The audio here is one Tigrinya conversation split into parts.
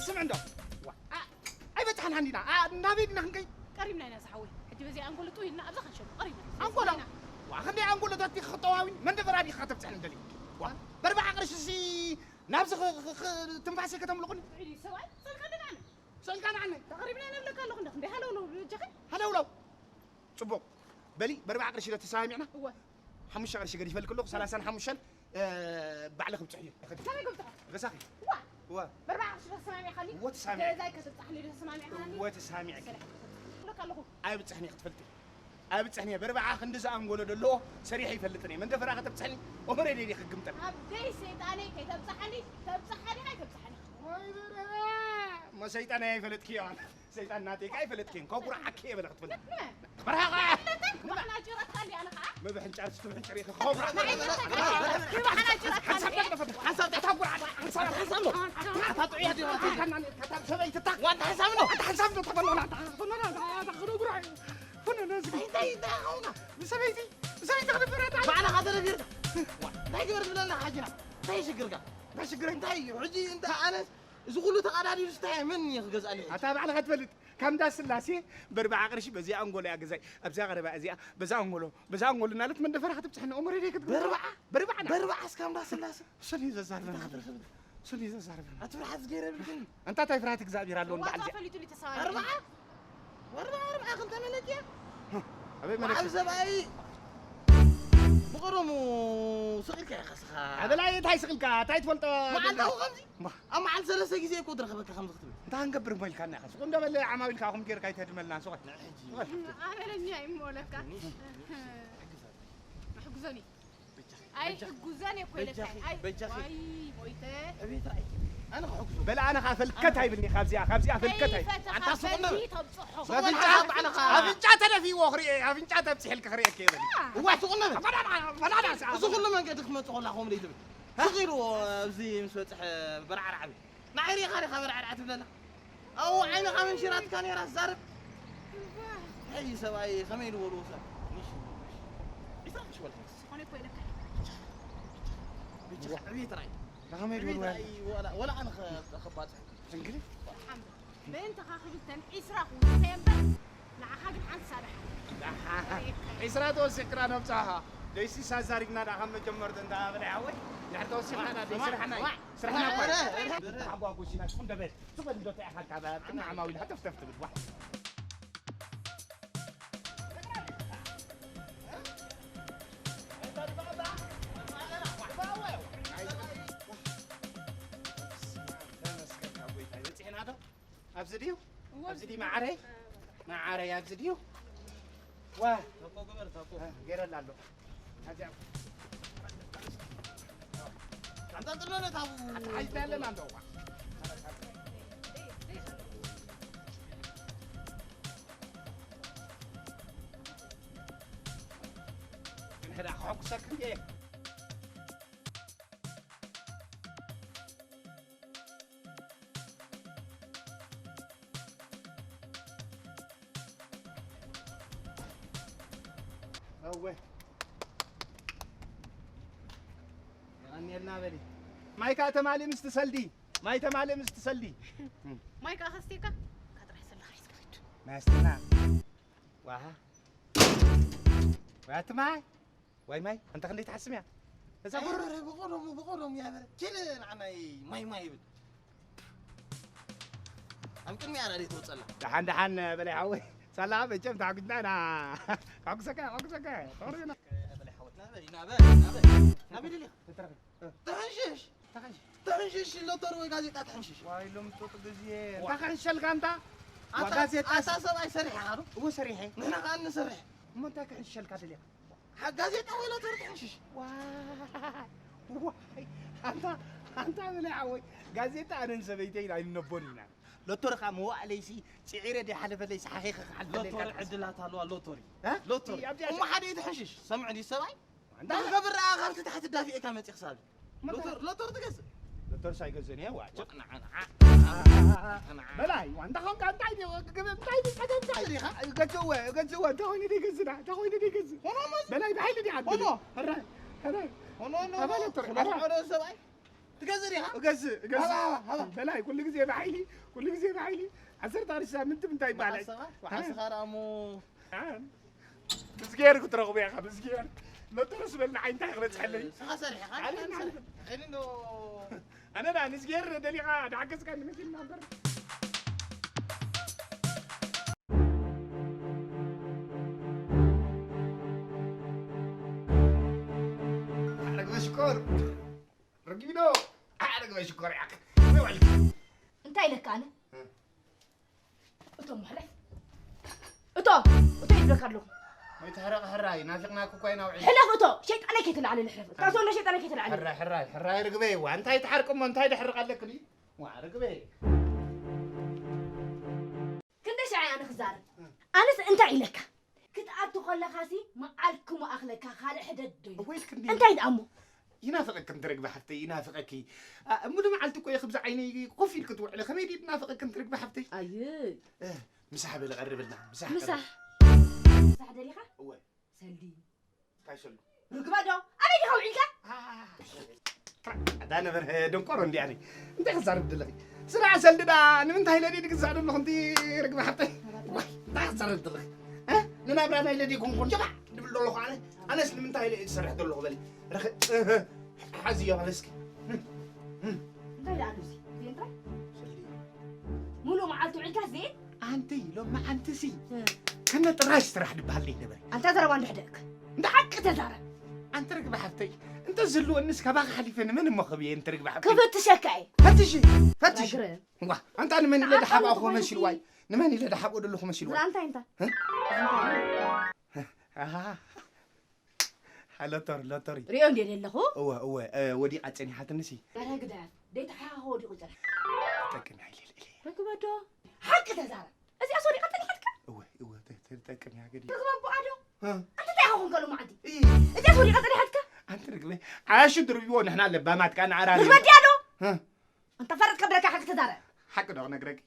ስምዕ እንዶ። ዋ፣ ኣ-፣ ኣይበጻሕናን ዲና? ኣ-፣ ናበይ ዲና ክንከይድ? ቀሪብና ኢና ዝሓወይ። ሕጂ በዚ ኣንጎሎ ጥው ኢልና ኣብዛ ክንሸኑ ቀሪብና። ኣንጎሎ? ኢና። ዋ፣ ክንደይ ኣንጎሎ ታቲ ክጠዋዊ? መን ደፈራ ዲኻ ከተብጽሕኒ ደሊ? ዋ፣ በርባዓ ቅርሺ ሲ ናብዚ ኽ-፣ ኽ-፣ ኽ-፣ ትንፋሰይ ከተምልቑኒ? ዒዲ ሰብኣይ፣ ጸልካ ደናነ። ጸልካ ደናነ። ተቐሪብና ኢና እብለካ ኣለኹ እንዶ። ክንደይ ሃለውለው በጃኺ? ሃለውለው። ጽቡቕ። በሊ፣ በርባዓ ቅርሺ ዶ ተሰማሚዕና? እወ። ሓሙሽተ ቅርሺ ገዲፈልኪ ኣለኹ፣ ሰላሳን ሓሙሽተን፣ እ፣ ባዕለ ክብጽሕ እዩ። ከመይ ክብጽሖ? ገሳኺ። ዋ! ዋ! በርባዓ ቅርሺ ዶ ተሰማሚዕካኒ? እወ፣ ተሰማሚዐ። ገዛይ ከተብጽሓኒ ዶ ተሰማሚዕካኒ? እወ፣ ተሰማሚዐ። ሰላም። እብለካ ኣለኹ። ኣይብጽሕን እየ ክትፈልጢ። ኣይብጽሕን እየ። በርባዓ ክንዲ ዝኣንጎሎ ደለዎ ሰሪሐ ይፈልጥን እየ። መን ደፈራ ከተብጽሕኒ? ኦመረይ ደይደይ ክግምጠል። ኣብ ደይ ሰይጣነይ ከይተብጽሓኒ፣ ተብጽሓ ዲኻ ኣይተብጽሓኒ? ወይ በርባዓ! እሞ ሰይጣነይ ኣይፈለጥክዮን። ሰይጣን ናተይ ከኣ ኣይፈለጥክን፣ ከጉርዓኪ እየ በለ ክትፈልጥ። መብርሃ ኸኣ። መብርሃ ጭረካ እንዲ ኣነ ኸኣ። መብርህን ጫርስ ትብሕን ጭሪኺ ከጉርዓኪ። መብርሃ ጭረካ። ሓንሳብ ደፈ፣ ሓንሳብ ደፈ፣ ጉርዓ፣ ሓንሳብ፣ ሓንሳብ ነው። ኣታ ጥዑይ ኣቲ፣ ኣቲ፣ ካና፣ ካታ ሰበይቲ ታ። ዋንታ ሓንሳብ ነው። ኣታ ሓንሳብ ነው ተበሎና፣ ኣታ፣ ፈኖና፣ ኣታ፣ ኣታ፣ ክነጉርዓ እዩ። ፈኖና፣ እዚ። እንታይ፣ እንታይ ኾንካ? ብሰበይቲ፣ ብሰበይቲ ክነጉርዓ፣ ኣታ። ባዕልኻ ተደፊርካ። ዋ፣ እንታይ ግበር ትብለና ሓጅና? እንታይ ሽግርካ? እንታይ ሽግር? እንታይ እዩ? ሕጂ እንተ ኣነስ እዚ ኩሉ ተቐዳዲዱ ዝታይ መን እዩ ክገዝኣለይ? ኣታ ባዕልኻ ትፈልጥ። ካብ እንዳ ስላሴ በርባዓ ቅርሺ በዚኣ ኣንጎሎ እያ ገዛይ። ኣብዚኣ ቀረባ እዚኣ፣ በዛ ኣንጎሎ፣ በዛ ኣንጎሎ እናለት መን ደፈራ ከተብጽሐና? ኦመሬ ደይ ክትብል። በርባዓ? በርባዓ ና። በርባዓ እስካብ እንዳ ስላሴ? እሱ ድዩ ዘዛርበና? እንታይ ክትብል? እሱ ድዩ ዘዛርበና? ኣቲ ፍርሓት ዝገይረ የብልክን። ኣንታ እንታይ ፍርሃት እግዚኣብሔር ኣለዎ ንበዓል ዋጋ እዚኣ? ፈሊጡ ሊተሳዋኒ። ኣርባዓ? ወርዳ ኣርብዓ ክልተ መለኪያ? ኣበይ መለኪያ? ወዓል ሰብኣይ ብቐደሙ ስቕ ኢልካ ኢኻ ስኻ። ኣበላይ እንታይ ስቕ ኢልካ? እንታይ ትፈልጦ? መዓልታዊ ከምዚ? ማ? ኣብ መዓል ሰለስተ ግዜ እኮ ዝረኸበካ ከምዚ ክትብል። እንታይ ክንገብር እሞ ኢልካና ኢኻ? ሱቕ እንዶ በለ ዓማዊል ከኣ ከምኡ ጌርካ ኣይተድመልና፣ ሱቕ። ንሕጂ። ሱቕ። ኣበለኛ እዩ እሞ ለካ። ትንሽ፣ ትንሽ፣ ሕግዛት። ኣሕግዞኒ። በጃኺ፣ ኣይ፣ በጃኺ። ሕጉዘን እኮ ኢለካ። በጃኺ፣ ኣይ፣ በጃኺ። ዋይ፣ ሞይተ። ዕቤት ራእይ። ኣነ ክሕግዞ። በል ኣነ ኸኣ ፈልከት ኣይብልኒ ካብዚኣ፣ ካብዚኣ ፈልከት ኣይብል። ከይፈተኻ ኣንታ ሱቕ በዚ ነበ። ተብጽሖ። ሱቕ በል ኣፍንጫ፣ ሓሳብ ባዕልኻ። ኣፍንጫ ተደፊዎ ክርኢ፣ ኣፍንጫ ተብጺሐልኪ ክርእየኪ እየ በል። እዋ፣ ሱቕ ነበ። ኣባዳ፣ ኣባዳ፣ ኣባዳ፣ እዚ ኩሉ መንገዲ ክመጽእ ከላ ከምኡ ደይ ትብል። ስቕ ኢሉ ኣብዚ ምስ በጽሐ በርዓር ዓቢ። ንዓይ ሪኢኻ ዲኻ በርዓር ዓቢ ትብለላ? ኣው ዓይንኻ መንሽራትካ ነይራ ትዛረብ። ኣይ ሰብኣይ፣ ከመይ ዝበልዎ ሰብ? ንሽ፣ ንሽ። ዒስራ ክሽ በልካ። ዝኾነ እኮ ኢለካ። ብቻ፣ ብቻ፣ ዕብየት ራእይ። ከመይ ዕብየት ዝበልዎ ራእይ፣ ወላ፣ ወላ ኣነ ኸ-፣ ኸባጽሕ። እንግዲህ። ሓምድ፣ ምእንትኻ ክብል ተን ዒስራ ክውስኸ እምበር፣ ንዓኻ ግን ሓንቲ ሳዳሓ። ዒስራ ተወሲኽክና ነብጻኻ። ደይሲስ ኣዛሪግና ደኣ ካብ መጀመርታ እንዳ በላይ ሓወይ። ድሕሪ ተወሲኽና ደኣ ስራሕና እዩ። ስራሕና እኮ እዩ። ተሓጓጉስ ኢና፣ ትኹን ደበል። ትኹን እንዶ እንታይ ኢኻ ካብ ቅድሚ ዓማዊል ሃተፍተፍ ትብል፣ ዋሕ። ተመስገን ካብ ጎይታይ በጺሕና ዶ? ኣብዚ ድዩ? እወ፣ ኣብዚ ድዩ መዓረይ? መዓረይ ኣብዚ ድዩ? ዋ። ታኮ ግበር፣ ታኮ። እ፣ ገይረላ ኣሎ። ኣብዚኣ። ኣንጠልጥሎ ነታ ኣቡ። ኣታ ሓይታ ኣለና እንዶ፣ ዋ። ግን ሕዳ ክሕጉሰክን እየ። እወ። የቐንየልና በሊ። ማይ ከኣ ተማልእ ምስቲ ሰልዲ። ማይ ተማልእ ምስቲ ሰልዲ። ማይ ከኣ ከስቴካ? ካጥራሕ ሰለኻ ሒዝካ ሂድ። ማይ ኣስቴና። ዋሃ። ዋቲ ማይ። ዋይ ማይ፣ ኣንታ ክንደይ ትሓስም እያ? እዛ ኣይ፣ ጎረሮ። በረ፣ ብቐደሙ፣ ብቐደሙ እያ በረ። ችል ንዓናይ ማይ ማይ ይብል። ኣብ ቅድሚኣ ራድዮ ትወጸላ። ደሓን፣ ደሓን፣ በላይ ሓወይ። ሳላ መቸም ተሓጒስና ኢና። ከሕጉሰካ፣ ከሕጉሰካ። ተቕርብና። በላይ ሓወይ፣ ናበይ፣ ናበይ፣ ናበይ፣ ናበይ ደሊኻ? ትትረኺ። ትሕንሽሽ። ትሕንሽሽ። ትሕንሽሽ፣ ሎተሪ ወይ ጋዜጣ ትሕንሽሽ። ዋይ፣ ሎሚ ጡጥ ግዜ። ዋ። እንታይ ክሕንሸልካ ኣንታ? ኣታ፣ ዋ፣ ጋዜጣ ኣታ ስ-፣ ሰብኣይ ሰሪሕ ኢኻ ዶ? እወ፣ ሰሪሐ። ንሕና ከኣ ንሰርሕ። እሞ እንታይ ክሕንሸልካ ደሊኻ? ሓ-፣ ጋዜጣ ወይ ሎተሪ ትሕንሽሽ? ዋይ፣ ዋይ፣ ኣንታ፣ ኣንታ በላይ ሓወይ፣ ጋዜጣ ኣነን ሰበይተይን ኣይንነቦን ኢና። ሎተሪ ከኣ መዋእለይሲ ጽዒረ ደይሓለፈለይሲ ሓኺኸ ክሓልፈለይ ሎተሪ ኢልካ ትሓስብ? ዕድላት ኣለዋ፣ ሎተሪ። እ? ሎተሪ። ኣብዚኣ እሞ ሓደ እዩ ትሕንሽሽ። ሰምዑ ድዩ ሰብኣይ? ኣንታ እንታይ ክገብር ደኣ ካብቲ ታሕቲ ዳፊእካ መጺኻ ሳብ? መታ-፣ ሎተር-፣ ሎተር ትገዝእ? ሎተር ሳይገዝእ እኔ ዋጭ። ወቅናዕ፣ ናዓ። ናዓ። በላይ፣ ዋንታ ኾንካ እንታይ ድዩ? ግብ-፣ እንታይ ድዩ? ጸገምካ? እንታይ ዲኻ? ገዝእወ፣ ገዝእወ፣ እንታይ ኾይኑ ድዩ ገዝእና? እንታይ ኾይኑ ድዩ ገዝእ? ሆኖ ሞዝ-፣ በላይ፣ ብሓይሊ ድዩ ዓዲ? ሆኖ። ኧረ፣ ኧረ። ሆኖ፣ ኖ፣ ኣባላት ኖ፣ ሎተር፣ ሆኖ፣ ኣባ-፣ ሆኖ ሰብኣይ። ትገዝእ ዲኻ? እገዝእ፣ እገዝእ። ሃባ፣ ሃባ፣ ሃባ። በላይ፣ ኩሉ ግዜ ብሓይሊ፣ ኩሉ ግዜ ብሓይሊ። ዓሰርተ ቅርሺ ሳምንቲ እንታይ ይባሃል? መዓስ ሰባ? መዓስ ሰባ ደኣ እሞ ኣን፣ ምስ ጌር ክትረኽቦ ኢኻ፣ ምስ ጌር። መጠኑ ዝበልና ዓይንታ ክበጽሐለይ። ንስኻ ሰሪሕኻ ኣነ ኣነ ማለት ሰሪሕ። እኔ እንዶ ኣነ ደኣ ንዝጌር ደሊኻ ዳሓገዝካ ንመኪና እምበር። ኣረግ መሽኮር። ረጊብዶ? ኣረግ መሽኮር ያክ። እንታይ ኢለካ ኣነ? እቶም ሕለፍ። እቶ፣ እቶ ይብለካ ኣለኹ። ወይ ተሕረቕ ሕራይ፣ ናፊቕናክ እኮ ኢና ውዒል። ሕለፍ እቶ፣ ሸይጣነይ ከይትልዓለኒ ሕለፍ። እታ ሰው እንዶ ሸይጣነይ ከይትልዓለኒ። ሕራይ፣ ሕራይ፣ ሕራይ ርግበይ፣ ዋ፣ እንታይ ተሓርቅሞ፣ እንታይ ደሕርቕ ኣለክኒ? ዋ፣ ርግበይ። ክንደይ ሻዕ ኣነ ክዛረብ? ኣነስ እንታይ ኢለካ? ክትኣቱ ከለኻሲ መዓልኩ መኣኽለካ ካልእ ሕደድ ዶ ኢለ? እወ ኢልክኒ። እንታይ ደኣሞ? ይናፍቐኪ እንተ ርግቢ ሓፍተይ፣ ይናፍቐኪ። ኣ፣ ሙሉ መዓልቲ እኮ እየ ክብዚ ዓይነይ ኮፍ ኢልኪ ትውዕሊ። ከመይ ድዩ ናፍቐኪ እንተ ርግቢ ሓፍተይ? ኣይ እ፣ ምሳሕ በሊ ቀርብልና፣ ምሳሕ ምሳሕ ቀርብ። ምሳሕ ደሊኻ? እወ። ሰልዲ። እንታይ ሰሉ? ርግበ ዶ? ኣበይ ዲኻ ውዒልካ? ኣ፣ እታ ነበር ደንቆሮ እንዲያ ነይ። እንታይ ክዛርብ ደለኺ? ስራሕ ሰልዲ ዳ ንምንታይ ኢለ ድዩ ድግዛእ ደለኹ እንቲ ርግቢ ሓፍተይ? ዋይ፣ እንታይ ክዛርብ ደለኺ? እ? ንናብራ ናይ ኢለ ድዩ ኮንኮን ጀባዕ ድብል ደለኹ ኣነ? ኣነስ ንምንታይ ኢለ እየ ዝሰርሕ ደለኹ በሊ? ረኸ-፣ እህ፣ ሓዝዮ በለስኪ። እንታይ ደኣ ኣሉ እዚ? ዜን ጥራይ? ሰልዲ። ሙሉእ መዓልቲ ውዒልካ ዜን? ኣንቲ ሎማዓንትሲ ከነ ጥራሽ ስራሕ ድበሃል ደይነበረ። ኣንታ ዘረባ እንድሕደእክ። እንዳ ሓቂ ተዛረብ። ኣንቲ ርግቢ ሓፍተይ፣ እንተ ዝህልወንስ ካባኺ ሓሊፈ ንመን እሞ ክብየ፣ ኣንቲ ርግቢ ሓፍተይ? ክፍትሸካ እየ። ፈትሺ፣ ፈትሺ። ረግረ። ዋ፣ ኣንታ ንመን ኢለ ኣታ ድሓብኣ ማለት እኮ ወይ መሲልዋ እዩ። ንመን ኢለ ድሓብኦ ደለኹ መሲልዋ እዩ። ዝራ እንታይ እንታ? እ? እዚ እንታይ? ኣሃ። ሎተሪ፣ ሎተሪ። ሪኦ እንዴ ዘለኹ? እወ፣ እወ፣ እ፣ ወዲቓ ጸኒሓትንሲ። ዳራ ግዳያት። ደይተሓኻኸ ወዲቑ ጨርሕ። ጠቅም እያ ኢለ፣ ኢለ። ርግበ ዶ? ሓቂ ተዛረብ። እዚኣስ ወዲቓ ጸኒሓትካ? እወ፣ እወ፣ ተ-፣ ተ-፣ ጠቅም እያ ገዲ። ርግበ ኣቦኣ ዶ? እ። ኣንተ እንታይ ኢኻ ኮንካ ሎማዓንቲ? እ። እዚኣስ ወዲቓ ጸኒሓትካ? ኣንቲ ርግበ፣ ዓያሹ ድርብዎ ንሕና ኣለባማት ከኣ ንዓራሪ። ርግበ ድያ ዶ? እ። ኣንታ ፈረጥ ከብደካ ሓቂ ተዛረብ። ሓቂ ዶ ክነግረኪ?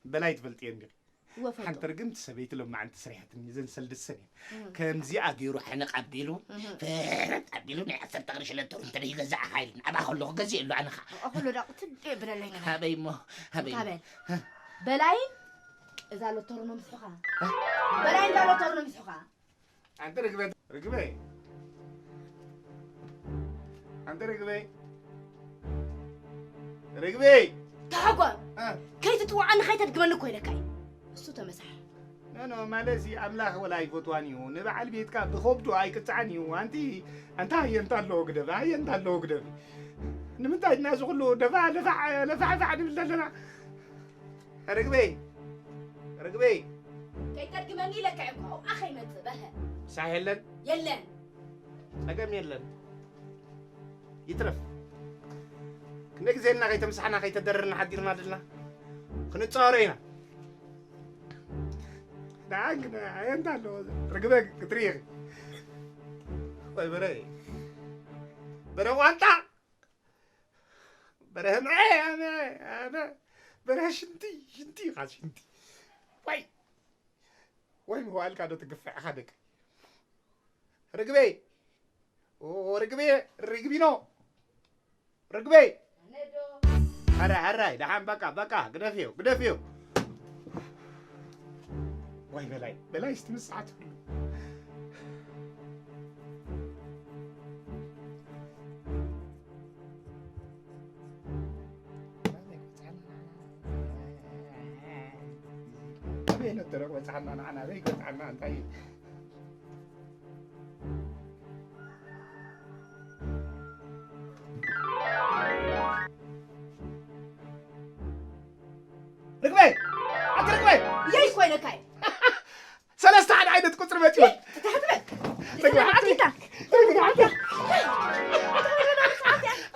በላይ ትፈልጥዮ እንዲኺ። እወ፣ ፈልጦ። ሓንቲ ርግምቲ ሰበይቲ ሎማዓንቲ ሰሪሓትኒ፣ እዘን ሰልዲ ሰን እየን። እህ። ከምዚ ኣገይሩ ሕንቕ ኣቢሉ፣ እህ። ፍርጥ ኣቢሉ ናይ ዓሰርተ ቅርሺ ለተሩ እንተ ይገዛእኻ ኢሉኒ። ኣብኣ ከለኹ ገዚእ ኣሎ ኣነኻ። ኣብኣ ከሎ ዳ ቁትድ የብለለይ ነበር። ሃበይ እሞ፣ ሃበይ እሞ። ካበል። በላይን እዛ ሎተሩ ነው ምስሑኻ። በላይን እዛ ሎተሩ ነው ምስሑኻ። ኣንቲ ርግበ፣ ርግበይ። ኣንቲ ርግበይ። ርግበይ። ተሓጓር። እ። ከይትጥውዓኒ ከይተድግመኒ እኮ ኢለካ እዩ። እሱ ተመሳሕ። ኖ፣ ኖ፣ ማለትሲ ኣምላኽ ወላ ኣይፈትዋን እዩ። ንበዓል ቤትካ ብኸብዱ ኣይቅጽዓን እዩ። ኣንቲ፣ ኣንታ ሃየንታ ኣለዎ ግደፍ፣ ሃየንታ ኣለዎ ግደፍ። ንምንታይ ድና እዚ ኩሉ ደፋ፣ ለፋዕ፣ ለፋዕ፣ ፋዕ ንብል ዘለና? ርግበይ፣ ርግበይ። ከይተድግመኒ ኢለካ እኮ፣ ኣብኣ ከይመጽእ በርሀ። ምሳሕ የለን? የለን። ጸገም የለን። ይትረፍ። ክንደይ ግዜ እና ከይተምሳሕና ከይተደረርና ሓዲርና ደልና? ክንጻወሮ ኢና። ደሓን ግን ኣየንታ ኣለዎ? ርግበ ክትርኢ ኢኺ። ቆይ በረ፣ በረ ቋንጣ። በረ ህምዐ፣ ኣነ፣ ኣነ፣ በረ ሽንቲ፣ ሽንቲ ኢኻ ሽንቲ። ዋይ፣ ወይ ምዋልካ ዶ ትግፍዕ ኢኻ ደቂ? ርግበይ፣ ኦ፣ ርግበይ፣ ርግቢኖ፣ ርግበይ። ሕራይ፣ ሕራይ፣ ደሓን በቃ፣ በቃ፣ ግደፍዮ፣ ግደፍዮ። ዋይ በላይ፣ በላይ እስቲ ምጽዓት ሁሉ። ኣበይ ነተረ በጽሓና ንዓና፣ ኣበይ በጽሓና እንታይ? ርግበይ! ኣቲ ርግበይ! የይ ኮይነካ እዩ። ሰለስተ ሓደ ዓይነት ቁጽሪ መጺኡ። ትታሕትበል። ርግበይ! ኣቲታ።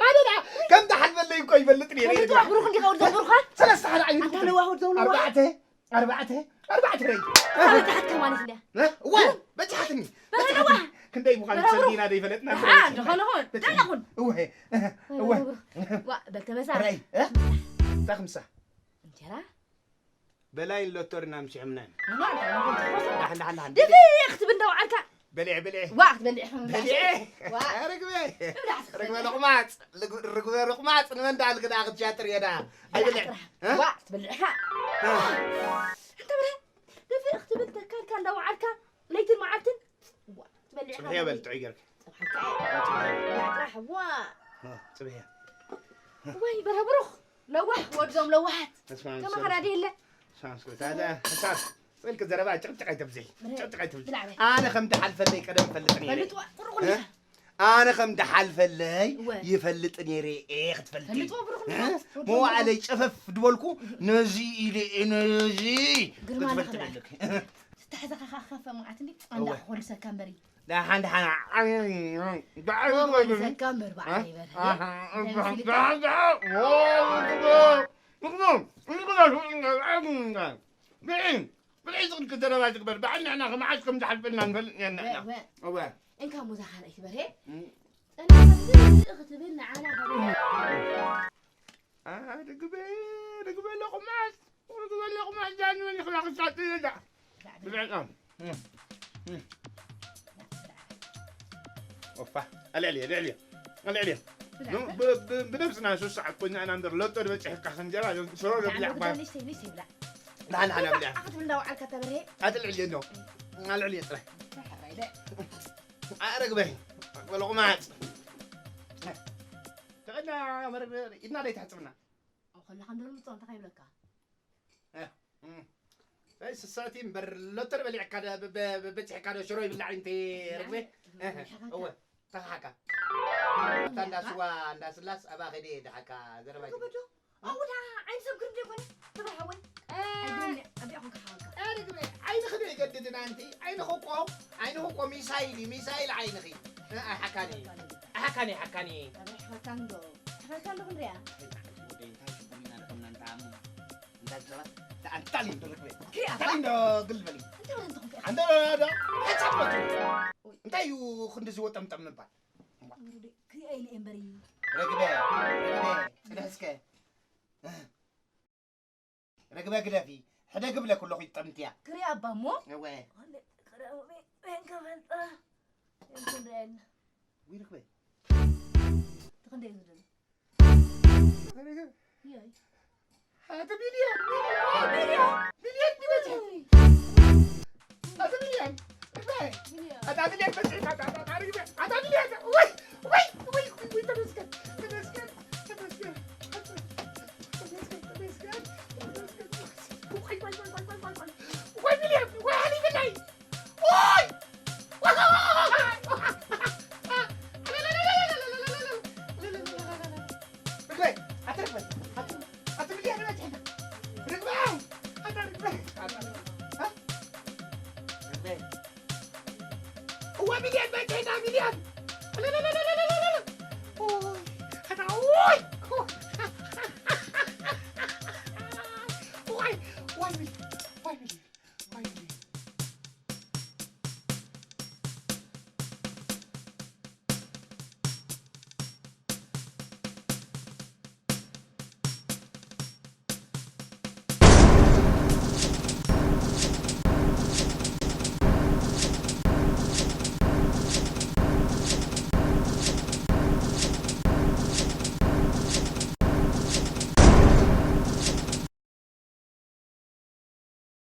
ኣደዳ፣ ከም ደሓን በለይ እኮ ይፈልጥ ነይረ። ከምቲ ብሩኽ እንዲኻ ወዲ ብሩኻ። ሰለስተ ሓደ ዓይነት ኣንታ ቁጽሪ። ነዋህ ወዲ ነዋህ። ኣርባዕተ፣ ኣርባዕተ፣ ኣርባዕተ ረይ። ኣበይ ትሓትካ ማለት እንድያ? እ? እወ፣ በጽሓትኒ። በረዋ። በጽሓትኒ። ክንደይ ምዃን በረዋ። ሰሊና ደይፈለጥና። ደሓ፣ ደኾነ ኾን። ደሓን ኹን። እወ፣ እወ። ዋ፣ በተመሳ። ረይ፣ እ? እንታይ ክምሳ? እንጀራ? በላይ ሎተሪ ናምሲሖምና። ኖ፣ ኖ፣ ኖ፣ ኖ። ደሓን፣ ደሓን፣ ደሓን። ድፍእ ክትብል እንዳወዓልካ። በልዐ በልዐ ዋ ክትበልዕ ኢኻ ምብላዕ። በልዐ ዋ ርግበ ምብላዕ ክትበልዕ። ርግበ ሎቕማፅ ልግ- ርግበ ሎቕማፅ ንመን ደኣ ልግዳ ክትሻጥር እየ ደኣ ኣይበልዐ ዋ ክትበልዕ ኢኻ። እንተ በለ ድፍእ ክትብል ተካልካ እንዳወዓልካ ለይትን መዓልትን ዋ ክትበልዕ ኢኻ። ፅብሕያ በል ጥዑይ ገርክ ፅብሓካ እየ። ጥራሕ ዋ ፅብሕያ ወይ በረብሩኽ ለዋሕ ወድዞም ለዋሓት ከማኻ ናዲ የለ ሳንስክሪት ኣለ ሳንስ ስልክ ዘረባ ጭቅጭቅ ኣይተብዝሒ ጭቅጭቅ ኣይተብዝሒ ብላዕበ ኣነ ከም ድሓልፈለይ ቀደም ፈልጥ ነይረ ፈልጥዋ ጥሩቕ ኢኻ። ኣነ ከም ድሓልፈለይ እወ። ይፈልጥ ነይረ እየ ክትፈልጥ ፈልጥዎ ብሩኽ መዋዕለይ ጨፈፍ ድበልኩ ነዚ ኢለ እየ ነዚ ግርማ ክትፈልጥ ለኽብራ። ኣለክ ዝተሓዘኻ ከዓ ከፈ መዓት እንዲ ኣንዳ እወ። ክኾልሰካ እምበሪ ደሓን ደሓን ክኾልሰካ እምበር በዓል ይበል ብልዒ ዝቕልክ ዘረባ ትግበር በዓል ንሕና ከመዓዝ ከም ዝሓልፈልና ንፈልጥ ነና ወ- ወ- እወ እንካ ሙዛ ካልኣይ ትበርሄ እም። ጠንካራ ክትብል ንዓና ርግበ ርግበ ለቑማስ ርግበ ለቑማስ ዳኒ መን ይኽላ ክሳት ይዳ ብልዕና ኦፋ ኣልዕልየ ልዕልየ ኣልዕልየ ብነብስና ሶስት ሰዓት ኮይና ኢና እምበር ለጦ ዝበፅሐካ ከንጀራ ሽሮ ነብልዕ ኳ ንሽተይ ንሽተይ ብላ ንሓንሓን ኣብልዕ ክትብል እንዳወዓልካ ተበርሄ ኣትልዕልየ እንዶ ኣልዕልየ ጥራይ ኣረግበይ በለቑማፅ ተቐዳ ኢድና ደይ ትሕፅብና ከለካ እንደርምፆ እንታይ ይብለካ ስሳቲ እምበር ሎተር በሊዕካ በፂሕካ ዶ ሽሮ ይብላዕ እንተ ረግበ እወ ተኻሓካ ኣብታ እንዳ ስዋ እንዳ ስላስ ኣብኣ ከይደ ድሓካ ዘረባ ገበዶ ኣውዳ ዓይን ሰብ ግርም ዘይኮነ ትብርሓወይ ኣቢኹም ክሓወልካ ርግበ ዓይንኺ ዶ ይገድድን ኣንቲ ዓይንኺ እኮ ዓይንኺ እኮ ሚሳይል እዩ ሚሳይል ዓይንኺ ኣይሓካኒ ኣይሓካኒ ኣይሓካኒ ኣበይ ሕፈካ እንዶ ሕፈካ እንዶ ክንሪኣ ወደይ እንታይ ሽጉር ኢና ደኸምና እንተዓሙ እንታይ ሰባት ኣንታሊ እንዶ ርግበ ክሪኣ ኣንታሊ እንዶ ግልበሊ እንታይ ወደ እንተኹም ክሪኣ ኣንዶ ዶ ሓንሳብ መቱ እንታይ እዩ ክንድዚ ወጠምጠም ምባል ክሪኣ ኢለ እምበሪ ረግበ ረግበ ጽንሕ እስከ ረግበ ግደፊ ሕደግ ብለ ኩለኹ ይጠምትያ ክሪኣ ኣባ እሞ እወ ክሪኣ ወይን ከፈልጣ ይንክንሪኣየና ወይ ረግበ ትኽንደይ ዝደለ ረግበ ይይ ኣቲ ሚልዮን ሚልዮን ሚልዮን ሚልዮን ኣቲ ሚልዮን ረግበ ኣታ ሚልዮን በፂሕካ ኣታ ሚልዮን ወይ ወይ ወይ ወይ ተመስገን ተመስገን ተመስገን ተመስገን ተመስገን ተመስገን ወይ ወይ ወይ ወይ ወይ ወይ ወይ ሚልዮን ወይ ሓሊፍናይ ወይ